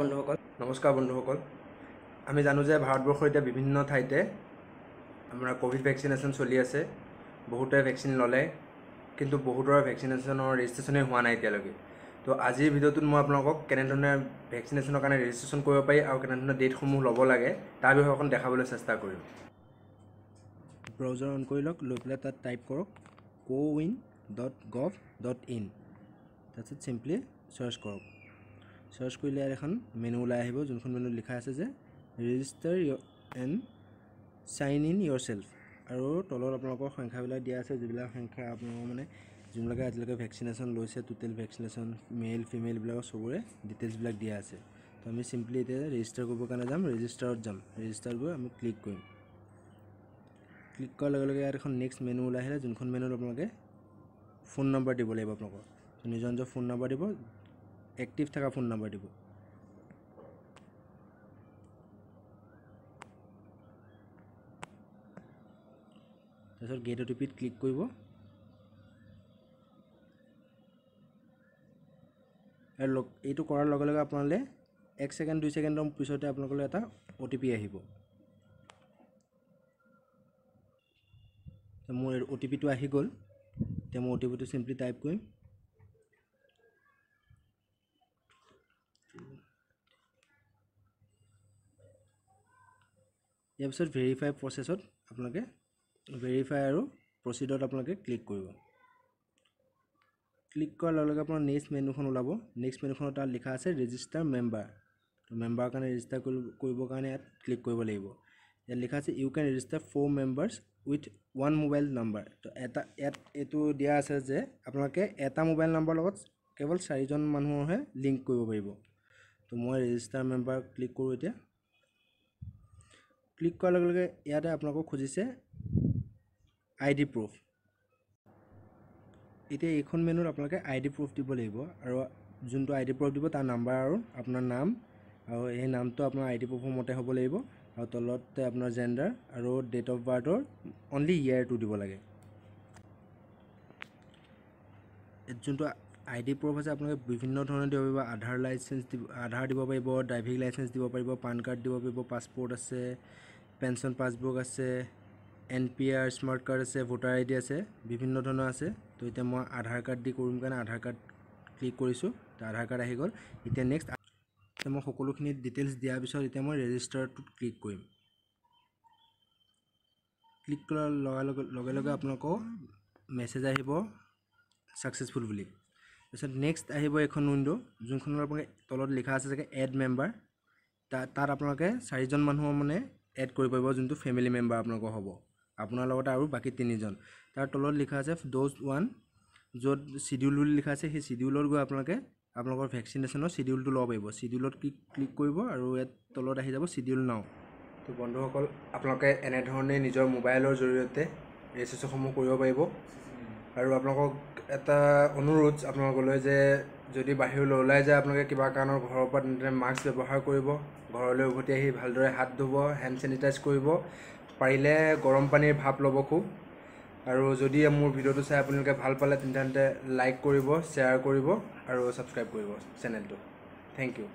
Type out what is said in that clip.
বন্ধুসকল, নমস্কাৰ বন্ধুসকল। আমি জানো যে ভাৰতবৰ্ষৰ এতিয়া বিভিন্ন ঠাইতে আমাৰ ক'ভিড ভেকচিনেশ্যন চলি আছে। বহুতে ভেকচিন ল'লে, কিন্তু বহুতৰে ভেকচিনেশ্যনৰ ৰেজিষ্ট্ৰেশ্যনেই হোৱা নাই এতিয়ালৈকে। তো আজিৰ ভিডিঅ'টোত মই আপোনালোকক কেনেধৰণে ভেকচিনেশ্যনৰ কাৰণে ৰেজিষ্ট্ৰেশ্যন কৰিব পাৰি আৰু কেনেধৰণে ডেটসমূহ ল'ব লাগে তাৰ বিষয়ে অকণ দেখাবলৈ চেষ্টা কৰিম। ব্ৰাউজাৰ অন কৰি লওক, লৈ পেলাই তাত টাইপ কৰক cowin.gov.in, তাৰপিছত চিম্পলি চাৰ্চ কৰক। চাৰ্চ কৰিলে ইয়াত এখন মেনু ওলাই আহিব, যোনখন মেনুত লিখা আছে যে register and sign in yourself, আৰু তলত আপোনালোকৰ সংখ্যাবিলাক দিয়া আছে, যিবিলাক সংখ্যা আপোনালোকৰ মানে যোনবিলাকে আজিলৈকে ভেকচিনেশ্যন লৈছে, টোটেল ভেকচিনেশ্যন মেল ফিমেল এইবিলাকৰ চবৰে ডিটেইলছবিলাক দিয়া আছে। তো আমি চিম্পলি এতিয়া ৰেজিষ্টাৰ কৰিবৰ কাৰণে যাম, ৰেজিষ্টাৰত যাম। ৰেজিষ্টাৰত গৈ আমি ক্লিক কৰিম। ক্লিক কৰাৰ লগে লগে ইয়াত এখন নেক্সট মেনু ওলাই আহিলে, যোনখন মেনুত আপোনালোকে ফোন নম্বৰ দিব লাগিব। আপোনালোকৰ নিজৰ নিজৰ ফোন নম্বৰ দিব, এক্টিভ থকা ফোন নম্বৰ দিব। তাৰপিছত গেট অ' টি পিত ক্লিক কৰিব। আৰু এইটো কৰাৰ লগে লগে আপোনালোকে 1 ছেকেণ্ড 2 ছেকেণ্ডৰ পিছতে আপোনালোকলৈ এটা অ' টি পি আহিব। মোৰ অ' টি পিটো আহি গ'ল। এতিয়া মই অ' টি পিটো চিম্পলি টাইপ কৰিম। ইয়াৰ পিছত ভেৰিফাই প্ৰচেছত আপোনালোকে ভেৰিফাই আৰু প্ৰচিডত আপোনালোকে ক্লিক কৰিব। ক্লিক কৰাৰ লগে লগে আপোনাৰ নেক্সট মেনুখন ওলাব। নেক্সট মেনুখনত তাত লিখা আছে ৰেজিষ্টাৰ মেম্বাৰ। তো মেম্বাৰৰ কাৰণে ৰেজিষ্টাৰ কৰিবৰ কাৰণে ইয়াত ক্লিক কৰিব লাগিব। ইয়াত লিখা আছে you can register 4 members with 1 mobile number. তো এটা ইয়াত এইটো দিয়া আছে যে আপোনালোকে এটা মোবাইল নাম্বাৰৰ লগত কেৱল 4জন মানুহৰহে লিংক কৰিব পাৰিব। তো মই ৰেজিষ্টাৰ মেম্বাৰ ক্লিক কৰোঁ। এতিয়া ক্লিক কৰাৰ লগে লগে ইয়াতে আপোনালোকক খুজিছে আই ডি প্ৰুফ। এতিয়া এইখন মেনুত আপোনালোকে আই ডি প্ৰুফ দিব লাগিব, আৰু যোনটো আই ডি প্ৰুফ দিব তাৰ নাম্বাৰ আৰু আপোনাৰ নাম, আৰু সেই নামটো আপোনাৰ আই ডি প্ৰুফৰ মতে হ'ব লাগিব, আৰু তলতে আপোনাৰ জেণ্ডাৰ আৰু ডেট অফ বাৰ্থৰ অনলি ইয়েৰটো দিব লাগে। যোনটো আই ডি প্ৰুফ আছে আপোনালোকে বিভিন্ন ধৰণে দিব পাৰিব। আধাৰ লাইচেঞ্চ দিব, আধাৰ দিব পাৰিব, ড্ৰাইভিং লাইচেঞ্চ দিব পাৰিব, পান কাৰ্ড দিব পাৰিব, পাছপৰ্ট আছে, পেঞ্চন পাছবুক আছে, NPR smart card আছে, ভোটাৰ আই ডি আছে, বিভিন্ন ধৰণৰ আছে। তো এতিয়া মই আধাৰ কাৰ্ড দি কৰিম কাৰণে আধাৰ কাৰ্ড ক্লিক কৰিছোঁ। তো আধাৰ কাৰ্ড আহি গ'ল। এতিয়া নেক্সট মই সকলোখিনি ডিটেইলছ দিয়াৰ পিছত এতিয়া মই ৰেজিষ্টাৰটোত ক্লিক কৰিম। ক্লিক কৰাৰ লগে লগে আপোনালোকৰ মেছেজ আহিব ছাকচেছফুল বুলি। তাৰপিছত নেক্সট আহিব এখন উইণ্ড', যোনখনত আপোনালোকে তলত লিখা আছে চাগে এড মেম্বাৰ। তাত আপোনালোকে 4জন মানুহৰ মানে এড কৰিব পাৰিব, যোনটো ফেমিলি মেম্বাৰ আপোনালোকৰ হ'ব, আপোনাৰ লগতে আৰু বাকী 3জন। তাৰ তলত লিখা আছে ড'জ 1, য'ত চিডিউল বুলি লিখা আছে, সেই চিডিউলত গৈ আপোনালোকে আপোনালোকৰ ভেকচিনেশ্যনৰ চিডিউলটো ল'ব পাৰিব। চিডিউলত ক্লিক কৰিব আৰু ইয়াত তলত আহি যাব চিডিউল নাও। তো বন্ধুসকল, আপোনালোকে এনেধৰণে নিজৰ মোবাইলৰ জৰিয়তে ৰেজিষ্ট্ৰেশ্যনসমূহ কৰিব পাৰিব। আৰু আপোনালোকক এটা অনুৰোধ আপোনালোকলৈ যে যদি বাহিৰলৈ ওলাই যায় আপোনালোকে কিবা কাৰণত ঘৰৰ পৰা, তেন্তে মাস্ক ব্যৱহাৰ কৰিব, ঘৰলৈ উভতি আহি ভালদৰে হাত ধুব, হেণ্ড চেনিটাইজ কৰিব, পাৰিলে গৰম পানীৰ ভাপ ল'ব খুব। আৰু যদি মোৰ ভিডিঅ'টো চাই আপোনালোকে ভাল পালে তেন্তে লাইক কৰিব, শ্বেয়াৰ কৰিব আৰু ছাবস্ক্ৰাইব কৰিব চেনেলটো। Thank you.